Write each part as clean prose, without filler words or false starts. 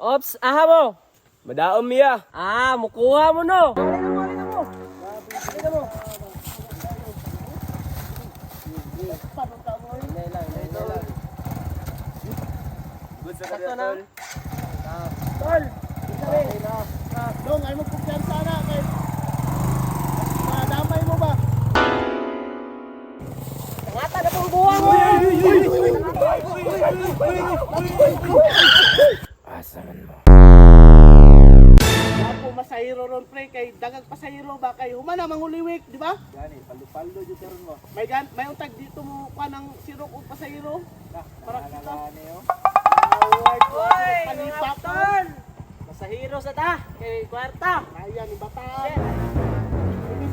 Ops, aha mo. Madaom miya. Ah, mukuha mo no. Halika mo, halika mo. Halika mo. Good sa Sakto kanya, na. tol. Tol, Dong, ay mo kumpiyansa na kay madamay mo ba? Tangata na pong buwang mo. Asa man mo. Ako masahiro ron pre kay dagag pasahiro ba kay humana manguliwik, di ba? Gani, paldo-paldo jud karon mo. May gan may untag dito mo kuan ng sirok og pasahiro. Para kita. Gani oh. Oy, Palipa pa. tol. Masahiro sa ta, kay kwarta. Kaya ni bata.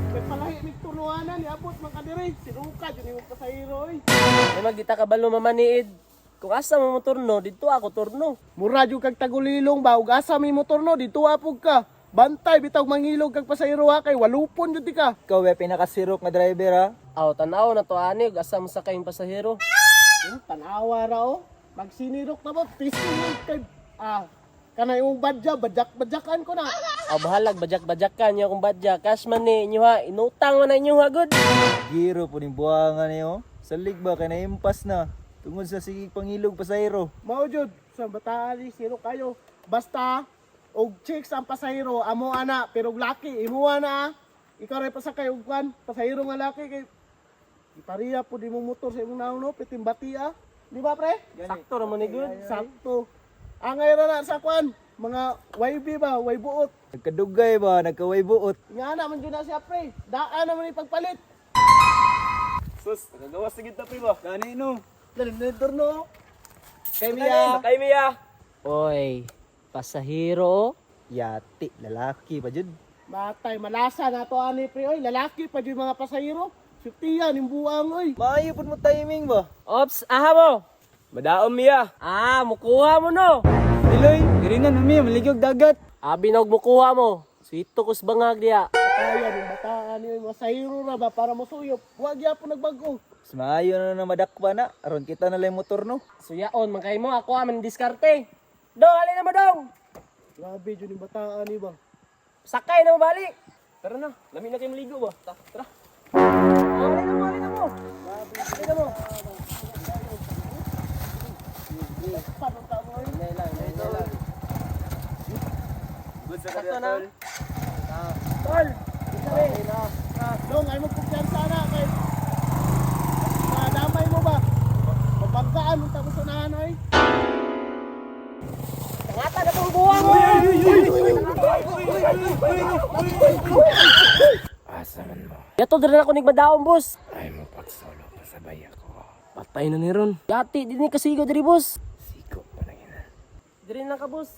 May palahi mig tunuanan niabot man ka diri. Siruka jud imong pasahiro oy. Ay magdita ka balo mamaniid. Kung asa mo mo turno, dito ako turno. Mura jud kag tagulilong ba ug asa may motor no dito apog ka. Bantay bitaw mangilog kag pasahiro ha kay walupon jud di ka. Ikaw ba pinakasirok nga driver ha? Aw, tanaw na to ani ug asa mo sakay yung pasahero. Tanawa ra oh. Magsinirok na ba pisingin kay kana imong badya badyak-badyakan ko na. Aw, bahalag bajak-bajak ka niyo akong badya. Cash man ni inyo ha, inutang man na inyo ha good. Giro po ning buwangan niyo. Salig ba kay naimpas na. Tungod sa sige pangilog pasahero. Mao jud sa bataan ni siro kayo. Basta og chicks ang pasahero amo ana pero og laki imuha na ah. Ikaw ray pasakay og kwan pasahero nga laki kay ipariya pud imong motor sa imong naon no piting bati ah. Di ba pre? Sakto ra man ni good. Sakto. Angay ra na sa kwan mga YB ba, Y buot. Nagkadugay ba, nagkaway buot. Nga na man jud na siya pre. Daan naman ipagpalit. Sus, nagagawa sa gitna pre ba? Gani no. Dali na turno. Kay Mia. Kay Mia. Oy, pasahero. Yati, lalaki pa jud. Matay malasa na to ani pre oy, lalaki pa jud mga pasahero. Sutiyan yung buang oy. Maayo pud mo timing ba? Ops, aha mo. Madaom miya. Ah, mukuha mo no. Diloy, diri na nami maligog dagat. Abi na og mukuha mo. Sweet to kus bangag diya. Kaya yung bataan yung masahiro ra ba para mosuyop. Wa gyapon nagbago. Mas maayo na na madakpa na aron kita na lang yung motor no. Suyaon man kay mo, ako aman diskarte. Dong, alin na mo dong. Grabe jud yung bataan ni ba. Sakay na mo balik. Tara na, lami na kayo maligo ba? Ta, tara. Alin na mo, alin na mo. Alin na mo. Good sa Sakto kanya, na. tol. Tol, Dong, ay mo kumpiyansa na kay madamay mo ba? Mabanggaan unta mo sa unahan oy. tangata na pong buwang mo. Asa man mo. Yato diri na ako nigmadaong boss. Ay mo pagsolo, pasabay ako. Patay na ni ron. Yati di ni kasigo diri boss. Siko pa na ina. Diri na ka boss.